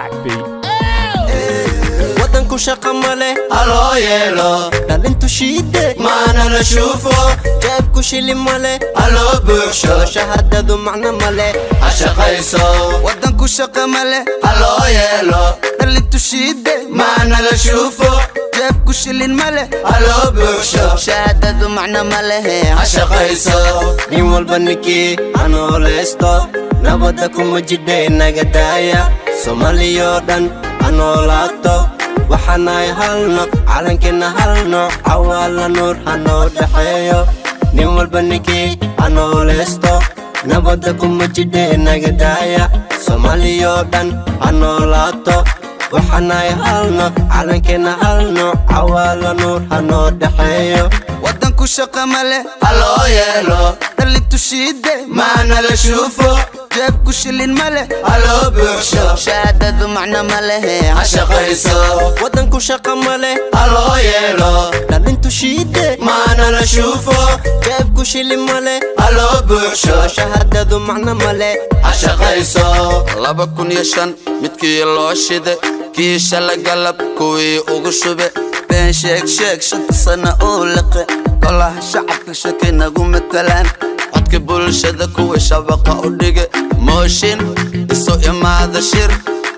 Backbeat. Waddanku shaqa male, haloo yeelo. Dhalintu shiide, maana la shuufo. Jeebku shili male, haloo buuxsho. Shahaadadu macno male, ha shaqayso. Waddanku shaqa male, haloo yeelo. Dhalintu shiide, maana la shuufo. Jeebku shilin male, haloo buuxsho. Shahaadadu macno ma lehe, ha shaqayso. Nin walba ninkii hanoolaysto, nabadda kuma jidhay naga daaya. Soomaaliyoo dhan ha noolaato. Waxaanahay hal naf, calankeenna hal nooc, Cawaala Nuur ha noo dhexeeyo. Nin walba ninkii ha noolaysto, nabadda kuma jidhay naga daaya. Soomaaliyoo dhan ha noolaato. Waxaanahay hal naf, calankeenna hal nooc, Cawaala Nuur ha noo dhexeeyo. Waddanku shaqa male, haloo yeelo. Dhalintu shiide, maana la shuufo. Jeebku shilin male, haloo buuxsho. Shahaadadu macno ma lehe, ha shaqayso. Waddanku shaqa male, haloo yeelo. Dhalintu shiide, maana la shuufo. Jeebku shili male, haloo buuxsho. Shahaadadu macno male, ha shaqayso. 2005 midkii loo shide, kii shala galab kuwii ugu shube, been sheeg sheeg, 5-ta sana uu liqe. Golaha shacabka shaki nagu matalaan, codka bulshada kuwii shabaqa u dhige, mooshin isu imaada, shir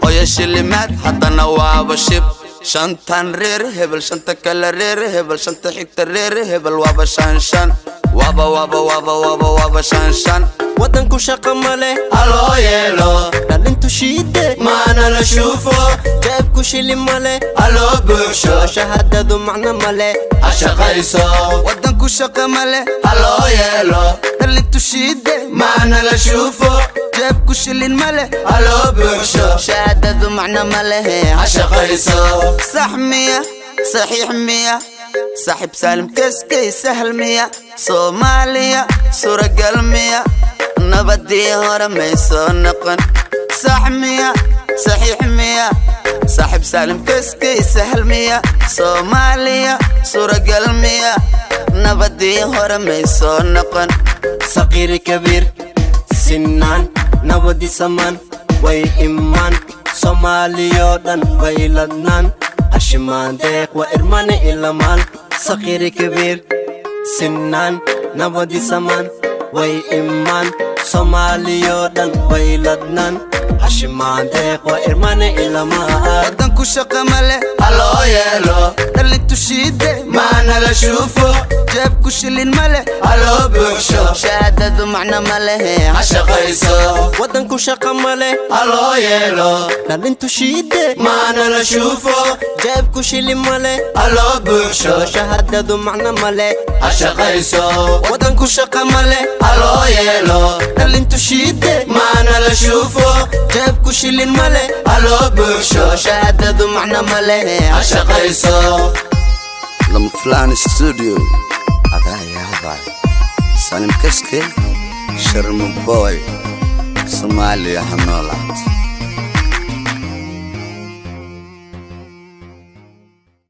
hoya shilimaad, haddana waaba shib. Shantan reer hebel, shanta kale reer hebel, shanta xigta reer hebel, waaba shan shan, waaba waaba waaba waaba waaba shan shan. Waddanku shaqa male, haloo yeelo. Dhalintu shiide, maana la shuufo. Jeebku shili male, haloo buuxsho. Shahaadadu macno male, ha shaqayso. Waddanku shaqa male, haloo yeelo. Dhalintu shiide, maana la shuufo. Jeebku shilin male, haloo buuxsho. Shahaadadu macno ma lehe, ha shaqayso. Sax miya? Saxiix miya? Saaxiib Saalim Keskey, sahal miya? Soomaaliya suuragal miya? Nabadii hore may soo noqon. Sax miya? Saxiix miya? Saaxiib Saalim Keskey, sahal miya? Soomaaliya suuragal miya? Nabadii hore may soo noqon. Saqiiri kabiir sinaan, nabadi samaan way imaan, Soomaaliyoo dhan way ladnaan, hashimaan deeq waa irmane ilamaan. Saqiiri kabiir sinaan, nabadi samaan way imaan, Soomaaliyoo dhan way ladnaan, hashimaan deeq waa irmane ilamaan. Waddanku shaqa male, haloo yeelo. Dhalintu shiide, maana la shuufo. Jeebku shilin male, haloo buuxsho. Shahaadadu macno ma lehe, ha shaqayso. Waddanku shaqa male, haloo yeelo. Dhalintu shiide, maana la shuufo. Jeebku shili male, haloo buuxsho. Shahaadadu macno male, ha shaqayso. Waddanku shaqa male, haloo yeelo. Dhalintu shiide, maana la shuufo. Jeebku shilin male, haloo buuxsho. Shahaadadu macno ma lehe, ha shaqayso. Lama Fulani Studio, adaa yaabay. Salim Kaske, Sharma Boy, Soomaaliya ha noolaato.